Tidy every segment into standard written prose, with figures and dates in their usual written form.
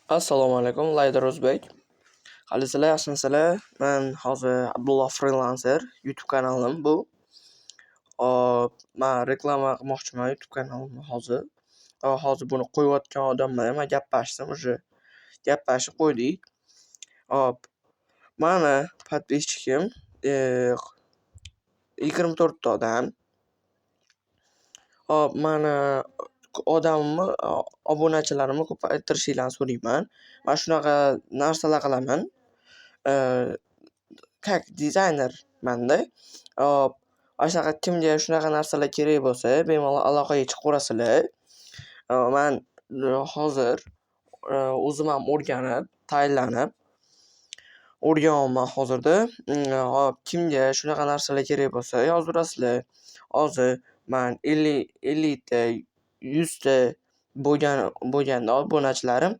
Assalomu alaykum, Layder O'zbek. Qalaysizlar, yaxshimisizlar? Man hozir Abdulloh Freelancer YouTube kanalim bu. Hop, man reklama qilmoqchiman YouTube kanalimni hozir. Hozir buni qo'yayotgan odam bilan man gaplashdim уже. Gaplashib qo'ydik. Hop, mani подписчик im 24 ta odam. Hop, mani odamimni, obunachilarimni ko'paytirishinglarni so'rayman. Man shunaqa narsalar qilaman. Как dizaynermanda. Hop, mana shunaqa kimga shunaqa narsalar kerak bo'lsa, bemalol aloqaga chiqaverasizlar. Man hozir o'zim ham o'rganib, tayinlanib o'rganyapman hozirda. Hop, kimga shunaqa narsalar kerak bo'lsa, yozaverasizlar. Hozir man 50 ta, 100 ta bo'lganda obunachilarim,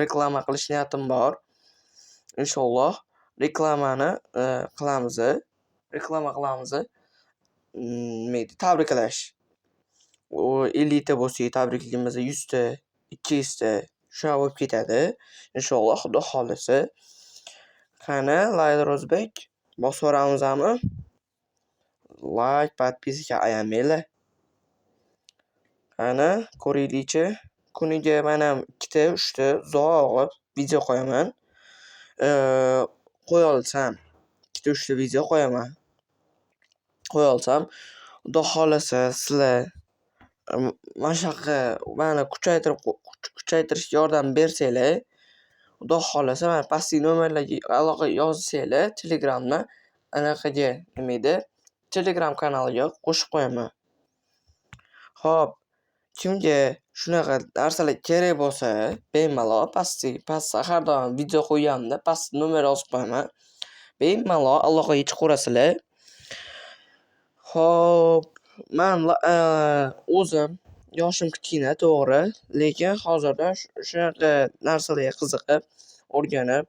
reklama qilish niyatim bor. Inshaalloh, reklamani qilamiz. Reklama qilamiz. Nima edi, tabriklash. U 50 ta bo'lsak tabriklaymiz, 100 ta, 200 ta, shunaqa bo'lib ketadi. Inshaalloh, Xudo xohlasa. Qani, Layder O'zbek, bosvoramizmi? Layk, подписка ayamanglar. Qani, ko'raylikchi. Kuniga manam ikkita, uchta uzog'i video qo'yaman. Qo'yolsam ikkita, uchta video qo'yaman. Qo'yolsam, Xudo xohlasa, sizlar mana shunaqa mani kuchaytirishga yordam bersanglar, Xudo xohlasa, mana pastdagi nomerlarga aloqaga yozsanglar Telegramdan anaqaga, nima edi, Telegram kanaliga qo'shib qo'yaman. Hop, kimga shunaqa narsalar kerak bo'lsa, bemalol pastdagi pastda har doim video qo'yganimda pastda nomer yozib qo'yaman. Bemalol aloqaga chiqaverasizlar. Hop, man o'zim yoshim kichkina, to'g'ri, lekin hozirdan shunaqa narsalarga qiziqib, o'rganib,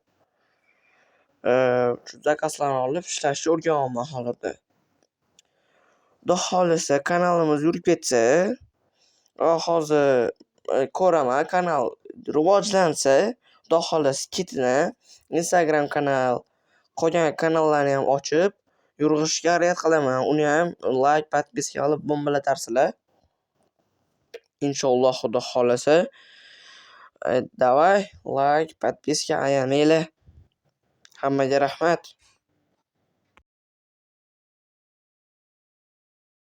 shu заказ larni olib ishlashni o'rganyapman hozirda. Xudo xohlasa, kanalimiz yurib ketsa, hozir ko'raman, kanal rivojlansa, Xudo xohlasa, ketidan Instagram kanal, qolgan kanallarniyam ochib yurg'izishga harakat qilaman. Uniyam layk, подписка qilib bombalatarsizlar. Inshaalloh, Xudo xohlasa. Давай, layk, подписка ayamanglar. Hammaga rahmat.